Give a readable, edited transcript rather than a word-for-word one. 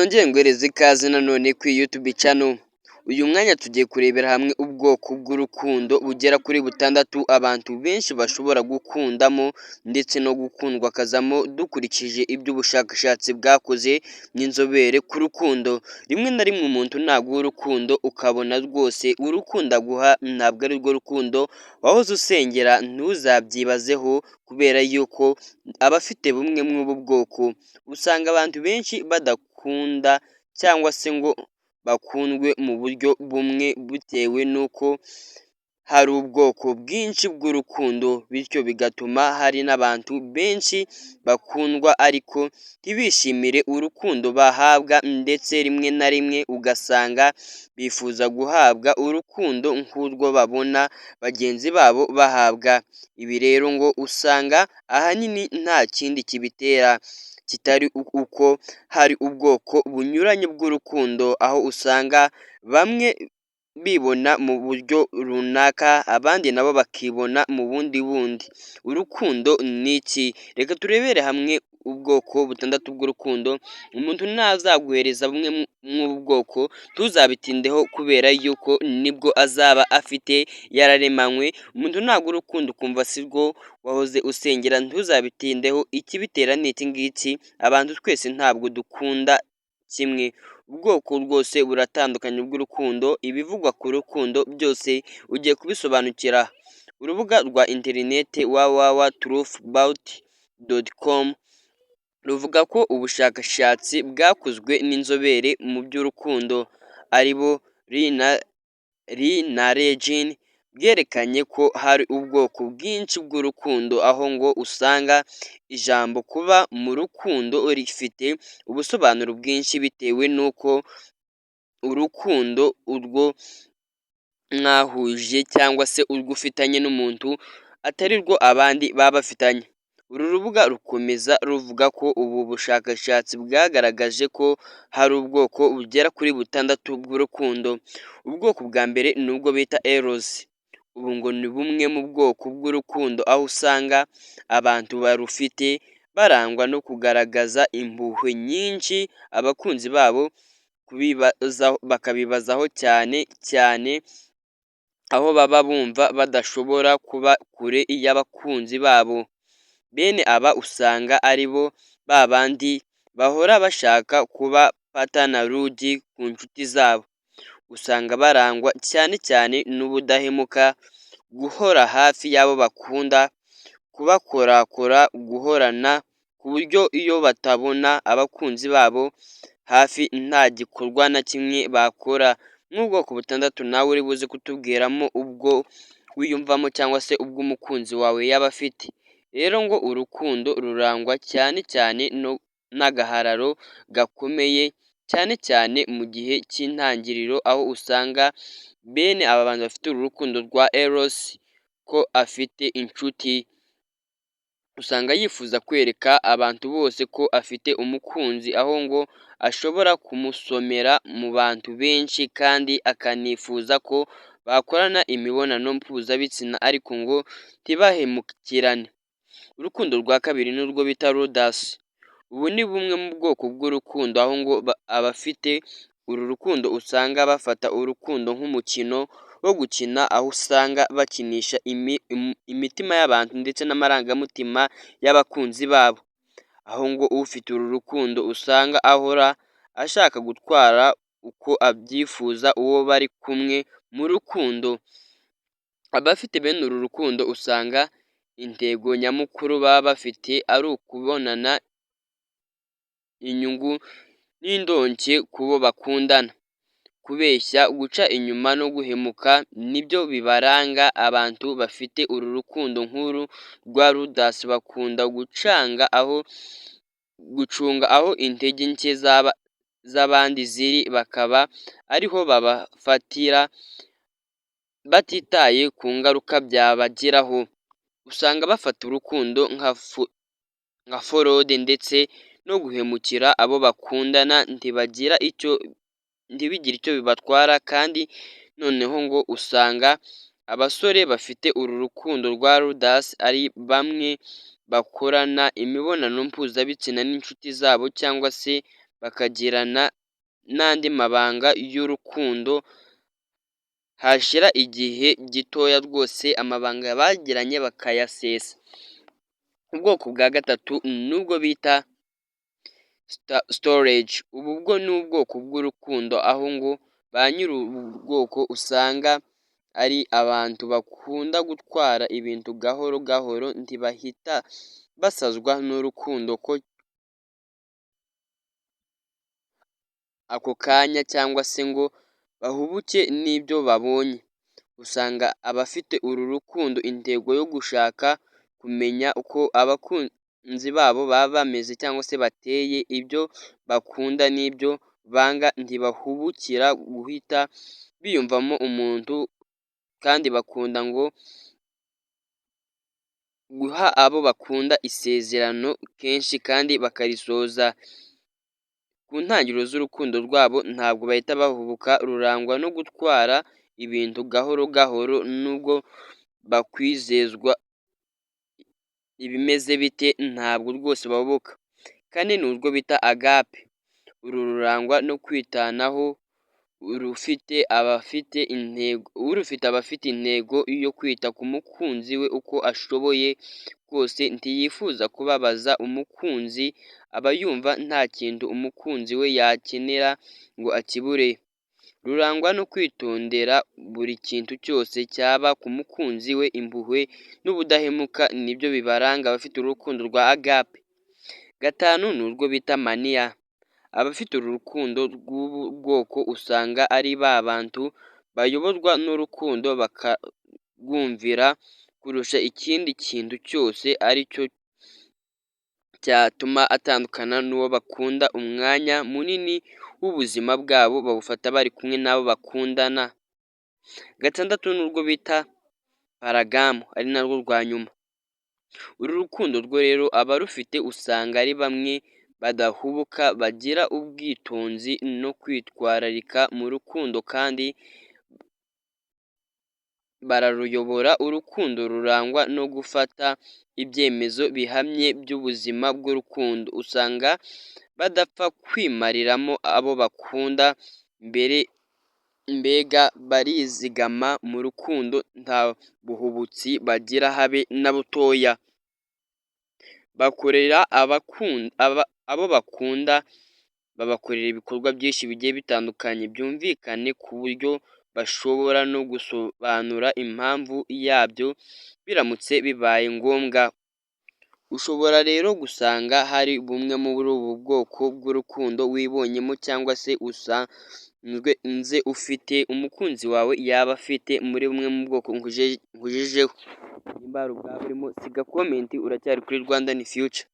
nongere nguhereze ikaze nanone kuri YouTube channel. Uyu mwanya tugiye kurebera hamwe ubwoko bw'urukundo bugera kuri butandatu abantu benshi bashobora gukundamo ndetse no gukundwakazamo, dukurikije ibyo ubushakashatsi bwakoze n'inzobere ku rukundo. Rimwe na rimwe umuntu naguha urukundo ukabona rwose urukundo aguha ntabwo ari rwo rukundo wahoze usengera, ntuzabyibazeho, kubera yuko aba afite bumwe muri ubu bwoko. Usanga abantu benshi badakunda cyangwa se ngo bakundwe mu buryo bumwe, bitewe n'uko hari ubwoko bwinshi bw'urukundo, bityo bigatuma hari n'abantu benshi bakundwa ariko ntibishimire urukundo bahabwa, ndetse rimwe na rimwe ugasanga bifuza guhabwa urukundo nk'urwo babona bagenzi babo bahabwa. Ibi rero ngo usanga ahanini nta kindi kibitera kitari uko hari ubwoko bunyuranye bw'urukundo, aho usanga bamwe bibona mu buryo runaka, abandi nabo bakibona mu bundi bundi. Urukundo ni iki? Reka turebere hamwe ubwoko butandatu bw'urukundo. Umuntu nazaguhereza bumwe muri ubu bwoko, ntuzabitindeho, kubera yuko nibwo azaba afite yararemanywe. Umuntu naguha urukundo ukumva si rwo wahoze usengera, ntuzabitindeho. Ikibitera ni iki ngiki: abantu twese ntabwo dukunda kimwe. Ubwoko rwose buratandukanye bw'urukundo. Ibivugwa ku rukundo byose ugiye kubisobanukira. Urubuga rwa interineti www.truthabout.com ruvuga ko ubushakashatsi bwakozwe n'inzobere mu by'urukundo, aribo Lee na Regine, bwerekanye ko hari ubwoko bwinshi bw'urukundo, aho ngo usanga ijambo kuba mu rukundo rifite ubusobanuro bwinshi, bitewe n'uko urukundo urwo mwahuje cyangwa se urwo ufitanye n'umuntu atari rwo abandi baba bafitanye. Uru rubuga rukomeza ruvuga ko ubu bushakashatsi bwagaragaje ko hari ubwoko bugera kuri butandatu bw'urukundo. Ubwoko bwa mbere ni ubwo bita Eros. Ubu ngo ni bumwe mu bwoko bw'urukundo, aho usanga abantu barufite barangwa no kugaragaza impuhwe nyinshi abakunzi babo, bakabibazaho cyane cyane, aho baba bumva badashobora kuba kure y'abakunzi babo. Bene aba usanga ari bo babandi bahora bashaka kuba pata na rugi ku nshuti zabo. Usanga barangwa cyane cyane n'ubudahemuka, guhora hafi y'abo bakunda, kubakorakora, guhorana, ku buryo iyo batabona abakunzi babo hafi nta gikorwa na kimwe bakora. Nk'ubwoko butandatu, nawe uri buze kutubwiramo ubwo wiyumvamo cyangwa se ubwo umukunzi wawe yaba afite. Rero ngo urukundo rurangwa cyane cyane n'agahararo gakomeye, cyane cyane mu gihe cy'intangiriro, aho usanga bene aba bantu bafite uru rukundo rwa Eros ko afite inshuti, usanga yifuza kwereka abantu bose ko afite umukunzi, aho ngo ashobora kumusomera mu bantu benshi, kandi akanifuza ko bakorana imibonano mpuzabitsina ariko ngo ntibahemukirane. Urukundo rwa kabiri ni urwo bita Ludus. Ubu ni bumwe mu bwoko bw'urukundo, aho ngo abafite uru rukundo usanga bafata urukundo nk'umukino wo gukina, aho usanga bakinisha imitima y'abantu ndetse n'amarangamutima y'abakunzi babo, aho ngo ufite uru rukundo usanga ahora ashaka gutwara uko abyifuza uwo bari kumwe mu rukundo. Abafite bene uru rukundo usanga intego nyamukuru baba bafite ari ukubonana inyungu n'indonke ku bo bakundana. Kubeshya, guca inyuma no guhemuka nibyo bibaranga. Abantu bafite uru rukundo nk'uru rwa Ludus bakunda gucanga aho gucunga aho intege nke z'abandi ziri, bakaba ariho babafatira batitaye ku ngaruka byabagiraho. Usanga bafata urukundo nka forode, ndetse no guhemukira abo bakundana ntibagira icyo ntibigire icyo bibatwara. Kandi noneho ngo usanga abasore bafite uru rukundo rwa Ludus ari bamwe bakorana imibonano mpuzabitsina n'inshuti zabo cyangwa se bakagirana n'andi mabanga y'urukundo, hashira igihe gitoya rwose amabanga bagiranye bakayasesa. Ubwoko bwa gatatu nubwo bita storge. Ubu bwo ni ubwoko bw'urukundo aho ngo ba nyiri ubu bwoko usanga ari abantu bakunda gutwara ibintu gahoro gahoro, ntibahita basazwa n'urukundo ko ako kanya cyangwa se ngo bahubuke n'ibyo babonye. Usanga abafite uru rukundo intego yo gushaka kumenya uko abakunzi babo baba bameze cyangwa se bateye, ibyo bakunda n'ibyo banga, ntibahubukira guhita biyumvamo umuntu, kandi bakunda ngo guha abo bakunda isezerano kenshi kandi bakarisoza. Ku ntangiriro z'urukundo rwabo ntabwo bahita bahubuka, rurangwa no gutwara ibintu gahoro gahoro, nubwo bakwizezwa ibimeze bite ntabwo rwose bahubuka. Kane ni urwo bita agape. Uru rurangwa no kwitanaho, urufite abafite intego urufite abafite intego yo kwita ku mukunzi we uko ashoboye kose, ntiyifuza kubabaza umukunzi, aba yumva nta kintu umukunzi we yakenera ngo akibure. Rurangwa no kwitondera buri kintu cyose cyaba ku mukunzi we, impuhwe n'ubudahemuka nibyo bibaranga abafite urukundo rwa agape. Gatanu ni urwo bita mania. Abafite uru rukundo rw'ubu bwoko usanga ari ba bantu bayoborwa n'urukundo bakarwumvira kurusha ikindi kintu cyose ari cyo cyatuma atandukana n'uwo bakunda. Umwanya munini w'ubuzima bwabo bawufata bari kumwe n'abo bakundana. Gatandatu ni urwo bita paragamo, ari narwo rwa nyuma. Uru rukundo rwo rero abarufite usanga ari bamwe badahubuka, bagira ubwitonzi no kwitwararika mu rukundo kandi bararuyobora. Urukundo rurangwa no gufata ibyemezo bihamye by'ubuzima bw'urukundo, usanga badapfa kwimariramo abo bakunda mbere, mbega barizigama mu rukundo, nta buhubutsi bagira habe na butoya. Bakorera abo bakunda, babakorera ibikorwa byinshi bigiye bitandukanye byumvikane ku buryo bashobora no gusobanura impamvu yabyo biramutse bibaye ngombwa. Ushobora rero gusanga hari bumwe muri ubu bwoko bw'urukundo wibonyemo cyangwa se usanzwe nze ufite umukunzi wawe yaba afite muri bumwe mu bwoko nkugejejeho. Nimba hari ubwaba burimo siga comment, uracyari kuri Rwanda ni Future.